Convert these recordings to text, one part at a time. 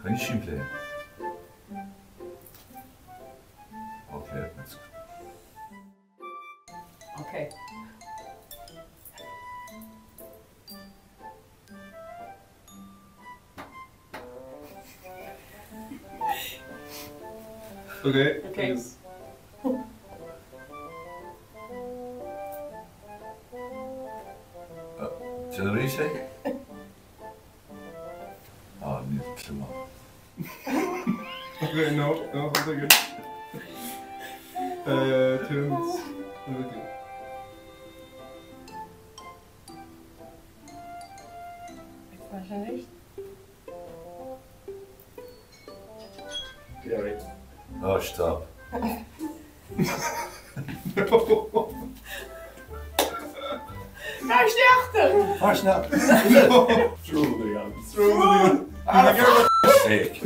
Tá níos simplí. Ok. Ok. Ok. Ok. Agus. Déan arís é? Á, níl cliú agam. Ok, no, no, hold again. Uh, tunes. Okay. Oh, stop. Tá sneachta! Tá sneachta! Sake.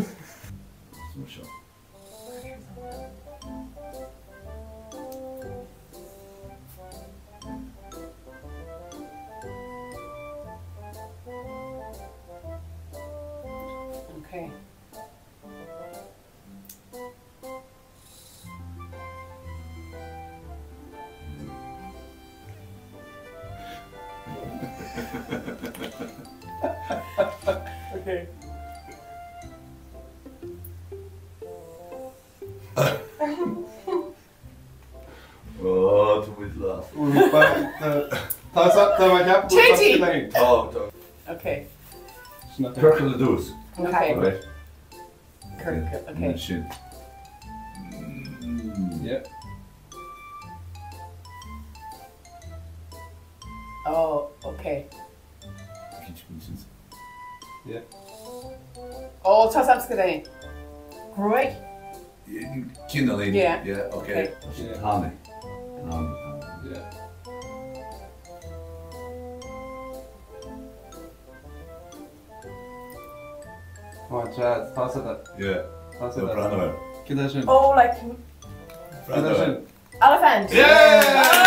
Okay. Okay. Oh, tá muid lá. Tá tá mé ceap Tití! Tá, tá. Okay. Ciorcal ar dtús. Okay. Right. Ciorcal, okay. Sin. Yeah. Oh, okay. Yeah. Oh, tá sam go Gruaig? Cineálín. Yeah. Yeah, okay. Okay. Tanaí. Tanaí. Yeah. Come on, Chad, tá sa Yeah. Tá sa No, Breathnú air. Cad é sin? Oh, like Cad é sin? elephant. Yeah!